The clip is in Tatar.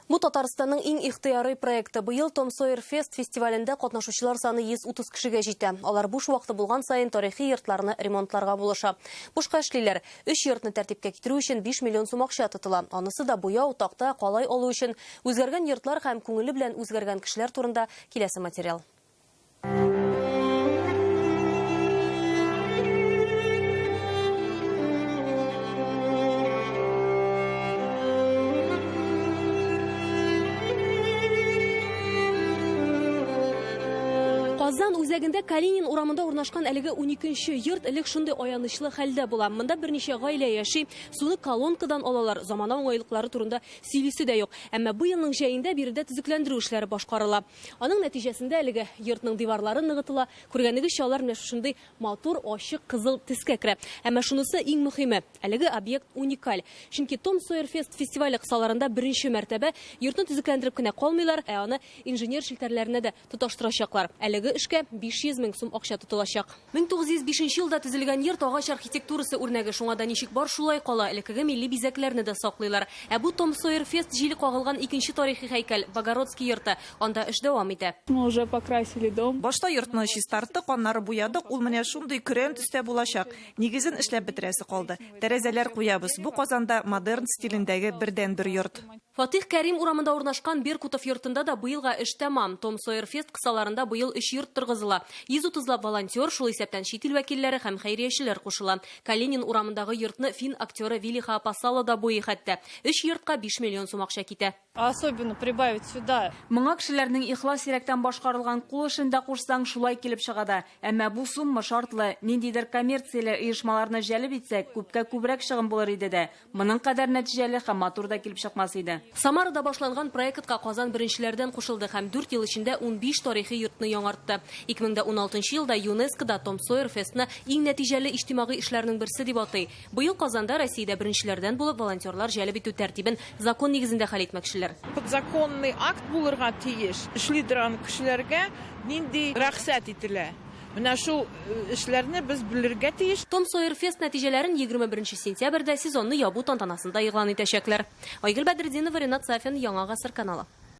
Бу Татарстанның иң ихтыярый проекты. Быел Том Сойер Фест фестивалендә катнашучылар саны 130 кешегә җитә. Алар буш вакыты булган саен тарихи йортларны ремонтларга булыша. Бушка эшлиләр. Өч йортны тәртипкә китерү өчен 5 миллион сум акча тотыла. Анысы да буяу, такта, калай алу өчен. Үзгәргән йортлар һәм күңеле белән үзгәргән кешеләр турында киләсе материал. Казан үзәгендә Калинин урамында урнашкан әлеге 12-нче йорт элек шундый аянычлы хәлдә була. Монда берничә гаилә яши, суны колонкадан алалар, замана уңайлыклары турында сөйлисе дә юк. Әмма бу елның җәендә биредә төзекләндерү эшләре башкарыла. Аның нәтиҗәсендә әлеге йортның диварлары ныгытыла, күргәнегезчә, алар менә шушындый матур, ачык кызыл төскә керә. Әмма шунысы иң мөхиме, әлеге объект уникаль. Чөнки Том Сойер Фест фестивале кысаларында беренче мәртәбә йортны төзекләндереп кенә калмыйлар, ә аны инженер челтәрләренә дә тоташтырачаклар. Әлеге эшкә 500 мең сум акча тотылачак. 1905 елда төзелгән йорт агач архитектурасы үрнәге, шуңа да ничек бар, шулай кала, элеккеге милли бизәкләрне дә саклыйлар. Ә бу Том Сойер Фест җиле кагылган икенче тарихи һәйкәл, Богородский йорты. Анда эш дәвам итә. Мы уже покрасили дом. Башта йортны чистарттык, аннары буядык, ул менә шундый көрән төстә булачак. Нигезен эшләп бетерәсе калды. Тәрәзәләр куябыз. Бу Казанда модерн стилендәге бердәнбер йорт. Фатих Кәрим урамында урнашкан Беркутов йортында да быелга эш тәмам. Том Сойер Фест кысаларында быел өч йорт торгызыла. 130 лап волонтер, шул исәптән чит ил вәкилләре һәм хәйриячеләр кушыла. Калинин урамындагы йортны фин актеры Вилли Хаапасало да буйый хәтта. Өч йортка 5 миллион сум акча китә. Особенно прибавить сюда. Моңа кешеләрнең ихлас йөрәктән башкарылган кул эшен дә кушсаң, шулай килеп чыга да. Әмма бу сумма шартлы. Ниндидер коммерцияле оешмаларны җәлеп итсәк, күпкә күбрәк чыгым булыр иде дә. Моның кадәр нәтиҗәле һәм матур да килеп чыкмас иде. Самарада башланган проектка Казан беренчеләрдән кушылды һәм дүрт ел эчендә 15 тарихи йортны яңартты. 2016 елда ЮНЕСКО да Том Сойер фестны иң нәтиҗәле иҗтимагый эшләрнең берсе дип атый. Быел Казанда Россиядә беренчеләрдән булып волонтерлар җәлеп итү тәртибен закон нигезендә хәл итмәкчеләр. Подзаконный акт булырга тиеш, эшли торган кешеләргә нинди рәхсәт ителә. Менә шул эшләрне без белергә тиеш. Том Сойер Фест нәтиҗәләрен 21 сентябрьдә сезонны ябу тантанасында игълан итәчәкләр. Айгөл Бәдретдинова, Ренат Сафин, Яңа Гасыр каналы.